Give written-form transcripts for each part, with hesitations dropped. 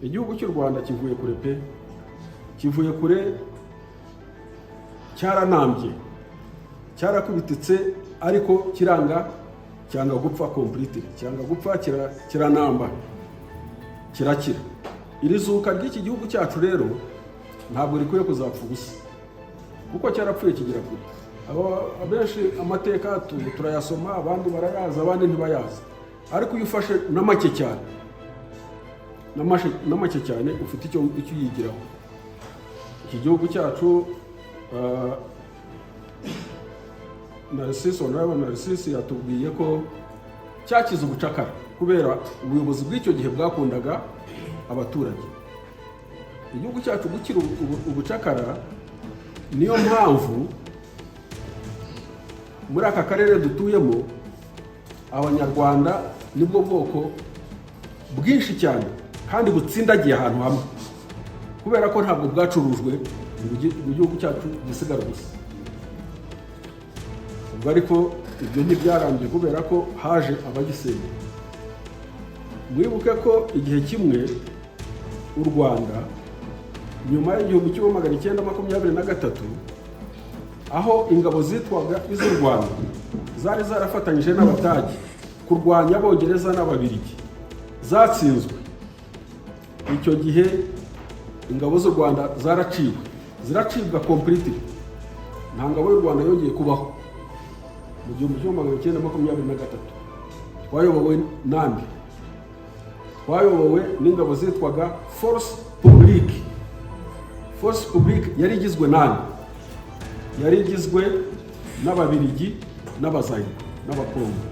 Igihugu cy'u Rwanda kivuye kure pe, kivuye kure, cyaranambye, cyarakubititse, ariko kiranga, cyanga gupfa completely, cyanga gupfa, kiranamba, kirakira. Iri zuka ry'iki gihugu cyacu rero ntabwo rikwiye kuzapfa ubusa, kuko cyarapfuye kigera kure. Abenshi amateka turayasoma, abandi barayazi, abandi ntibayazi, ariko iyo ufashe na make cyane, na make cyane, ufite icyo uyigiraho. Iki gihugu cyacu, Narcisse, Honorable Narcisse yatubwiye ko cyakize ubucakara kubera ubuyobozi bw'icyo gihe bwakundaga abaturage. Igihugu cyacu gukira ubucakara, niyo mpamvu muri aka karere dutuyemo Abanyarwanda nibwo bwoko bwinshi cyane kandi butsindagiye ahantu hamwe, kubera ko ntabwo bwacurujwe ngo igihugu cyacu gisigare gusa. Ubwo ariko ibyo ntibyarambye, kubera ko haje abagisenya. Mwibuke ko igihe kimwe u Rwanda, nyuma y'1923, aho ingabo zitwaga iz'u Rwanda zari zarafatanyije n'Abadage kurwanya Abongereza n'Ababirigi zatsinzwe, icyo gihe ingabo z'u Rwanda zaraciwe, ziracibwa completely. Nta ngabo y'u Rwanda yongeye kubaho mu 1923. Twayobowe nande? Twayobowe n'ingabo zitwaga Force Publique. Force Publique yari igizwe nande? Yari igizwe n'Ababirigi n'Abazayirwa n'Abakongo.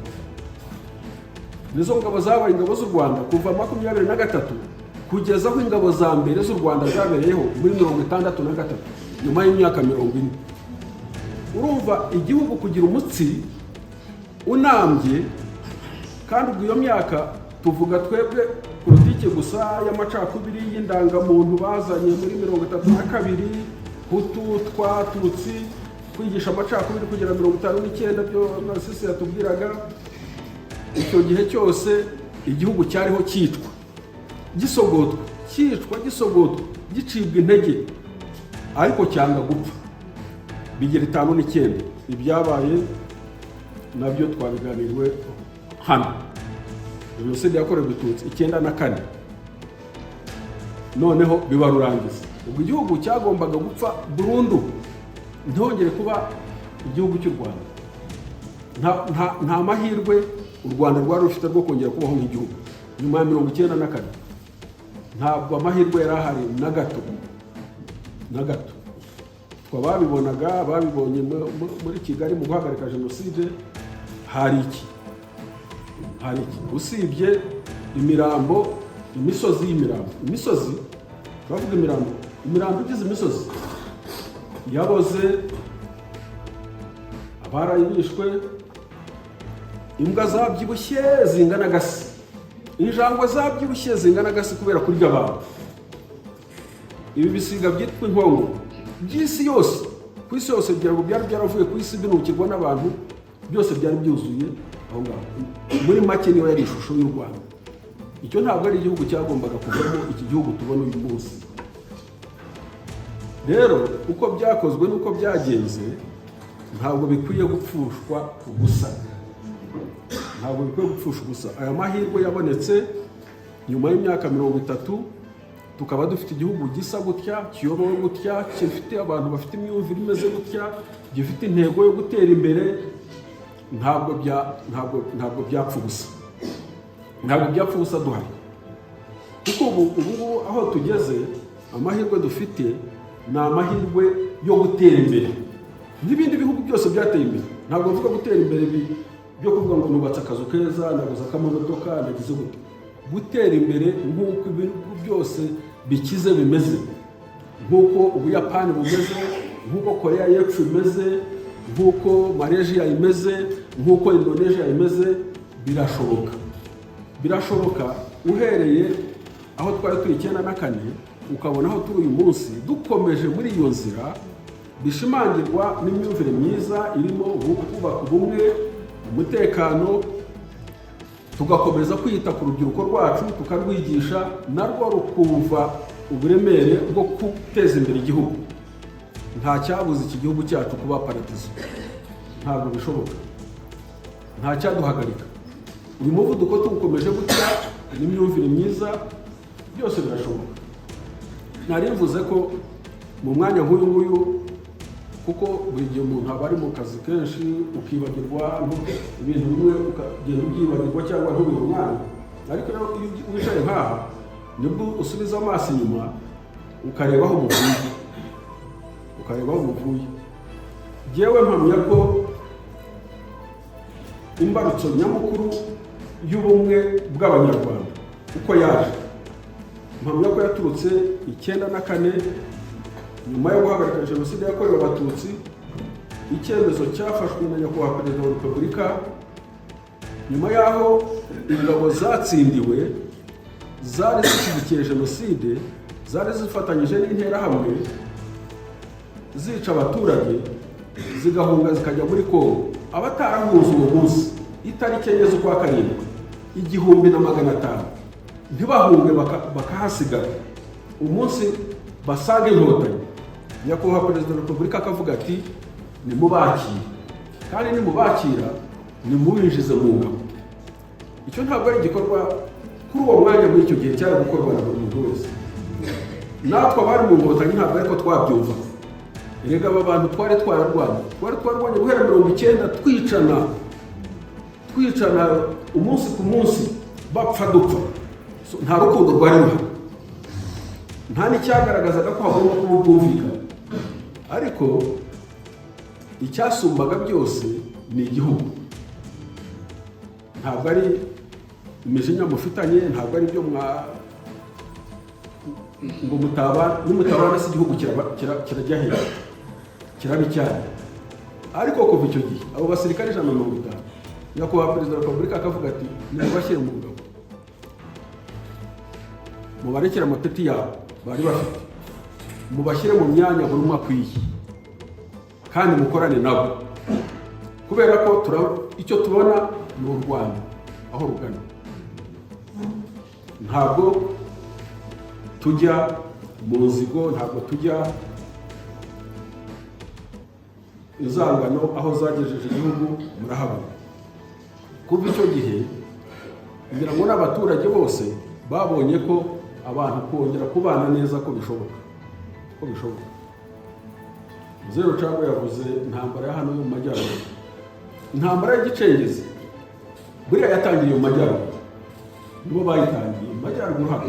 Nizo ngabo zabaye ingabo z'u Rwanda kuva 23 kugeza aho ingabo za mbere z'u Rwanda zabereyeho muri 63, nyuma y'imyaka 40. Urumva igihugu kugira umutsi unambye, kandi ubwo iyo myaka tuvuga twebwe politiki gusa y'amacakubiri y'indangamuntu bazanye muri 32, Hutu, Twa, Tutsi, kwigisha amacakubiri kugera 59, byo Narcisse yatubwiraga. Icyo gihe cyose igihugu cyariho cyicwa, gisogotwa, cyicwa, gisogotwa, gicibwa intege, ariko cyanga gupfa, bigera 59. Ibyabaye nabyo twabiganiriwe hano, jenoside yakorewe Abatutsi 94, noneho biba rurangiza. Ubwo igihugu cyagombaga gupfa burundu, ntihongere kuba igihugu cy'u Rwanda. Nta mahirwe u Rwanda rwari rufite rwo kongera kubaho nk'igihugu nyuma ya 94. Ntabwo amahirwe yari ahari na gato na gato. Twe babibonaga, babibonye muri Kigali mu guhagarika jenoside, hari iki? Hari iki usibye imirambo, imisozi y'imirambo, imisozi, turavuga imirambo, imirambo igize imisozi yaboze, abarayishwe, imbwa zabyibushye zingana agasi, injangwe zabyibushye zingana agasi kubera kurya abantu, ibi bisiga byitwa inkongoro by'isi yose, ku isi yose, kugira ngo byari byaravuye ku isi binukirwa n'abantu, byose byari byuzuye aho ngaho. Muri make niyo yari ishusho y'u Rwanda. Icyo ntabwo ari igihugu cyagombaga kuvamo iki gihugu tubona uyu munsi. Rero uko byakozwe n'uko byagenze ntabwo bikwiye gupfushwa ubusa, ntabwo bikwiye gupfusha ubusa. Aya mahirwe yabonetse nyuma y'imyaka 30, tukaba dufite igihugu gisa gutya, kiyobowe gutya, gifite abantu bafite imyumvire imeze gutya, gifite intego yo gutera imbere, ntabwo byapfa ubusa, ntabwo byapfa ubusa duhari, kuko ubu ngubu aho tugeze, amahirwe dufite ni amahirwe yo gutera imbere n'ibindi bihugu byose byateye imbere. Ntabwo mvuga gutera imbere byo kuvuga ngo nubatse akazu keza, naguze akamodoka, nagize gute. Gutera imbere nk'uko ibihugu byose bikize bimeze, nk'uko Ubuyapani bumeze, nk'uko Korea y'Epfo imeze, nk'uko Malaysia imeze, nk'uko Indonesia imeze. Birashoboka, birashoboka. Uhereye aho twari turi 94 ukabona aho turi uyu munsi, dukomeje muri iyo nzira, bishimangirwa n'imyumvire myiza irimo kubaka ubumwe, umutekano, tugakomeza Tugakomeza kwita ku rubyiruko rwacu, tukarwigisha, narwo rukumva uburemere bwo guteza imbere igihugu, nta cyabuza iki gihugu cyacu kuba paradizo. Ntabwo bishoboka, nta cyaduhagarika. Uyu muvuduko tuwukomeje gutya n'imyumvire myiza, byose birashoboka. Nari mvuze ko mu mwanya nk'uyu nguyu, kuko buri gihe umuntu aba ari mu kazi kenshi, ukibagirwa ibintu bimwe, ukagenda ubyibagirwa cyangwa ntubihe umwanya. Ariko rero iyo wicaye nk'aha, nibwo usubiza amaso inyuma, ukareba aho muvuye, ukareba aho muvuye. Jyewe mpamya ko imbarutso nyamukuru y'ubumwe bw'Abanyarwanda uko yaje, mpamya ko yaturutse 94, nyuma yo guhagarika Jenoside yakorewe Abatutsi, icyemezo cyafashwe na Nyakubahwa Perezida wa Repubulika nyuma y'aho ingabo zatsindiwe zari zishyigikiye Jenoside, zari zifatanyije n'Interahamwe zica abaturage, zigahunga zikajya muri Kongo. Abatarahunze uwo munsi, itariki 4 z'ukwa karindwi 1500, ntibahunge, bakahasigara, umunsi basaga Inkotanyi, Nyakubahwa Perezida wa Repubulika akavuga ati: "Nimubakire, kandi nimubakira nimubinjize mu ngabo." Icyo ntabwo ari igikorwa kuri uwo mwanya, muri icyo gihe, cyari gukorwa na buri muntu wese. Natwe abari mu Nkotanyi ntabwo ariko twabyumva. Erega aba bantu twari twararwanye, twari twarwanye guhera 90, twicana, twicana umunsi ku munsi, bapfa dupfa. So, nta rukundo rwari ruhari, nta n'icyagaragazaga ko hagomba kuba ubwumvikane. Ariko icyasumbaga byose ni igihugu. Ntabwo ari imijinya mufitanye, ntabwo ari ibyo mwa ngo mutaba nimutabana se igihugu kirajya hejuru, kiraba icyayi. Ariko kuva icyo gihe, abo basirikare 150, Nyakubahwa Perezida wa Repubulika akavuga ati: "Nimubashyire mu ngabo, mubarekere amapeti yabo bari bafite, mubashyire mu myanya buri umwe akwiye, kandi mukorane nabo, kubera ko icyo tubona ni u Rwanda aho rugana." Ntabwo tujya mu nzigo, ntabwo tujya inzangano. Aho zagejeje igihugu murahabona. Kuva icyo gihe, ngira ngo n'abaturage bose babonye ko abantu kongera kubana neza ko bishoboka, ko bishoboka. Zeru cyangwa yavuze intambara ya hano yo mu majyaruguru, intambara y'igicengezi. Buriya yatangiriye mu majyaruguru, nibo bayitangiye mu majyaruguru hano.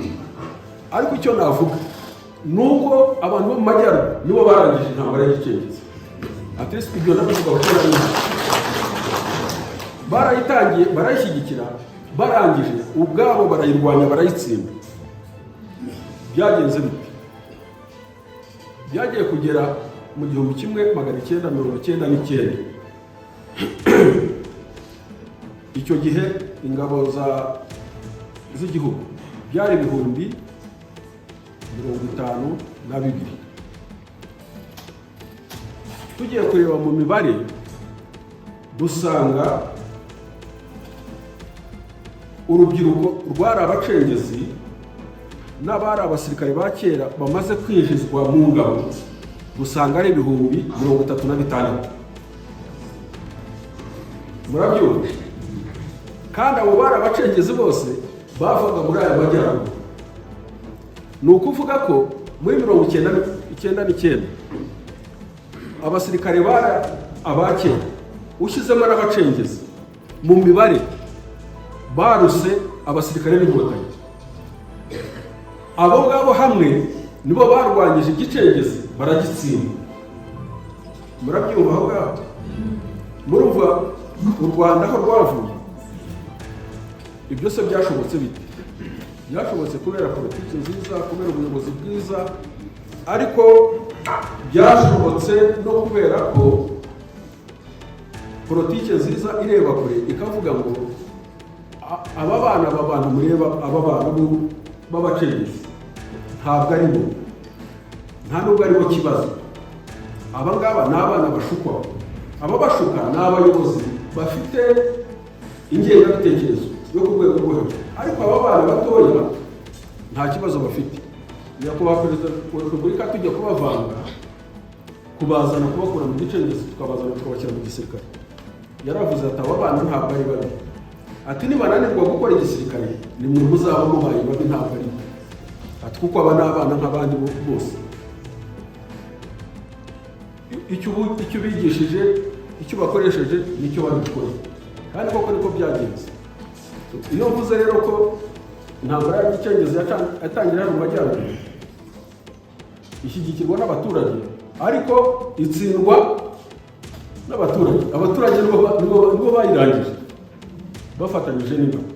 Ariko icyo navuga ni uko abantu bo mu majyaruguru nibo barangije intambara y'igicengezi. At least ibyo ndabivuga kuko nari mpari. Barayitangiye, barayishyigikira, barangije ubwabo barayirwanya, barayitsinda. Byagenze bite? Byagiye kugera mu 1999. Icyo gihe ingabo z'igihugu byari 52,000. Tugiye kureba mu mibare, dusanga urubyiruko rwari abacengezi n'abari abasirikare ba kera bamaze kwinjizwa mu ngabo, dusanga ari 36,000. Murabyumva? Kandi abo bari abacengezi bose bavaga muri aya majyaruguru. Ni ukuvuga ko muri 99 abasirikare bari aba kera, ushyizemo n'abacengezi, mu mibare baruse abasirikare b'Inkotanyi. Abo ngabo hamwe nibo barwanyije igicengezi, baragitsinda. Murabyumva aho ngaho? Murumva u Rwanda aho rwavuye? Ibyo se byashobotse bite? Byashobotse kubera politiki nziza, kubera ubuyobozi bwiza, ariko byashobotse no kubera ko politiki nziza ireba kure, ikavuga ngo aba bana, aba bantu mureba, aba bana b'abacengezi ntabwo ari bo, nta nubwo ari bo kibazo. Aba ngaba ni abana bashukwa. Ababashuka ni abayobozi bafite ingengabitekerezo. yo ku rwego rwo hejuru. Ariko aba bana batoya nta kibazo bafite. Nyakubahwa Perezida wa Repubulika, tujya kubavanga, kubazana, kubakura mu gicengezi, tukabazana tukabashyira mu gisirikare, yaravuze ati: "Aba bana ntabwo ari babi." Ati: "Nibananirwa gukora igisirikare, ni mwe muzaba mubaye babi, ntabwo ari bo." Ati: "Kuko aba ni abana nk'abandi bose, icyo ubigishije, icyo ubakoresheje, nicyo babikora." Kandi koko niko byagenze. Iyo mvuze rero ko intambara ya gicengezi yatangira hano mu majyaruguru, ishyigikirwa n'abaturage ariko itsindwa n'abaturage. Abaturage nibo bayirangije bafatanyije n'ingabo.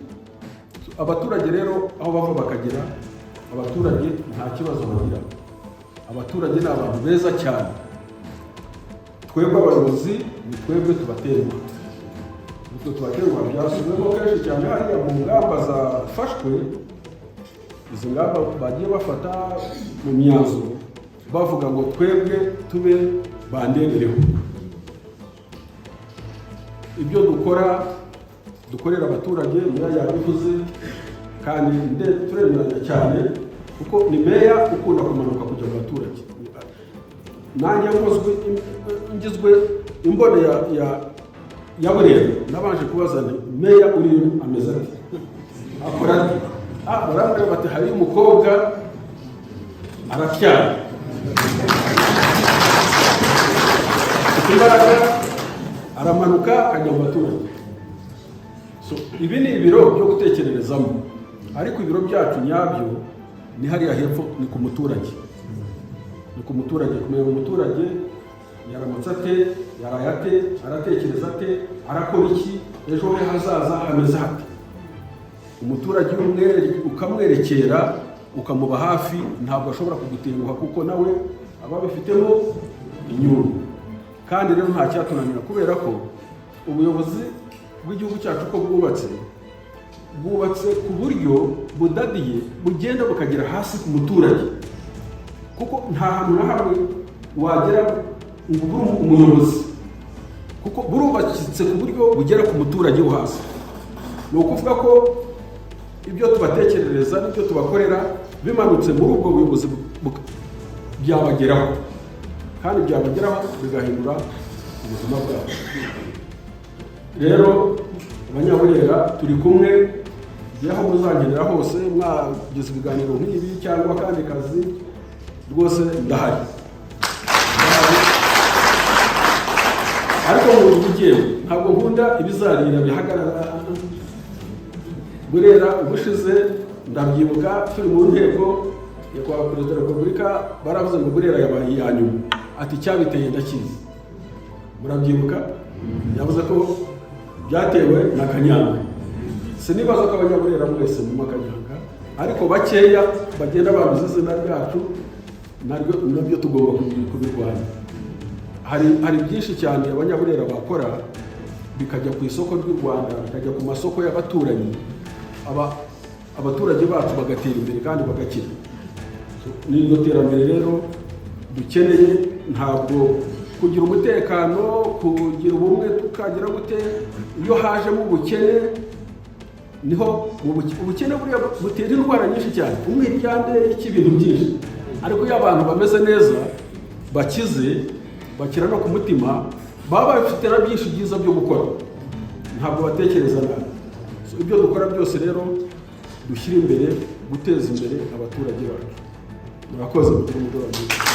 So, abaturage rero aho bava bakagera, abaturage nta kibazo bagira. Abaturage ni abantu beza cyane. Twebwe abayobozi ni twebwe tubaterwa, nitwe tubaterwa. Byasubiwemo kenshi cyane hariya mu ngamba zafashwe. Izi ngamba bagiye bafata mu myanzuro, bavuga ngo twebwe tube bandebereho. Ibyo dukora, dukorera abaturage, meya yabivuze kandi turemeranya cyane, kuko ni meya ukunda kumanuka kujya mu baturage. Nanjye nkozwe, ngizwe imbone ya Burera, nabanje kubaza nti: "Meya uri ameze ate, akora ate?" Ah, barambwira bati: "Hari umukobwa aratyaye, afite imbaraga, aramanuka akajya mu baturage." So, ibi ni ibiro byo gutekererezamo, ariko ibiro byacu nyabyo ni hariya hepfo, ni ku muturage, ni ku muturage. Kumenya umuturage yaramutse ate, yaraye ate, aratekereza ate, arakora iki, ejo he hazaza hameze hate. Umuturage iyo ukamwerekera, ukamuba hafi, ntabwo ashobora kugutenguha, kuko nawe aba abifitemo inyungu. Kandi rero nta cyatunanira, kubera ko ubuyobozi bw'igihugu cyacu uko bwubatse, bwubatse ku buryo budadiye, bugenda bukagera hasi ku muturage, kuko nta hantu na hamwe wagera ngo ubure umuyobozi, kuko burubakitse ku buryo bugera ku muturage wo hasi. Ni ukuvuga ko ibyo tubatekerereza n'ibyo tubakorera bimanutse muri ubwo buyobozi byabageraho, kandi byabageraho bigahindura ubuzima bwabo. Rero Abanyaburera turi kumwe. Igihe aho muzangenera hose, mwagize ibiganiro nk'ibi cyangwa akandi kazi, rwose ndahari, ndahari. Ariko mu buryo ntabwo nkunda ibizarira bihagarara. Burera ubushize ndabyibuka, turi mu nteko, nyakubahwa Perezida wa Repubulika baravuze ngo Burera yabaye iya nyuma. Ati: "Icyabiteye ndakizi." Murabyibuka, yavuze ko byatewe na kanyanga. Sinibaza ko Abanyaburera mwese munywa kanyanga, ariko bakeya bagenda babuze izina ryacu, naryo nabyo tugomba kubirwanya. Hari byinshi cyane Abanyaburera bakora bikajya ku isoko ry'u Rwanda, bikajya ku masoko y'abaturanyi, abaturage bacu bagatera imbere kandi bagakira. So, ni iryo terambere rero dukeneye. Ntabwo kugira umutekano, kugira ubumwe, tukagira gute, iyo hajemo ubukene, niho ubukene buriya butera indwara nyinshi cyane, umwiryane, iki, ibintu byinshi. Ariko iyo abantu bameze neza, bakize, bakira no ku mutima, baba bafite na byinshi byiza byo gukora, ntabwo batekereza nabi. So, ibyo dukora byose rero dushyire imbere guteza imbere abaturage bacu. Murakoze, mugire umugoroba mwiza.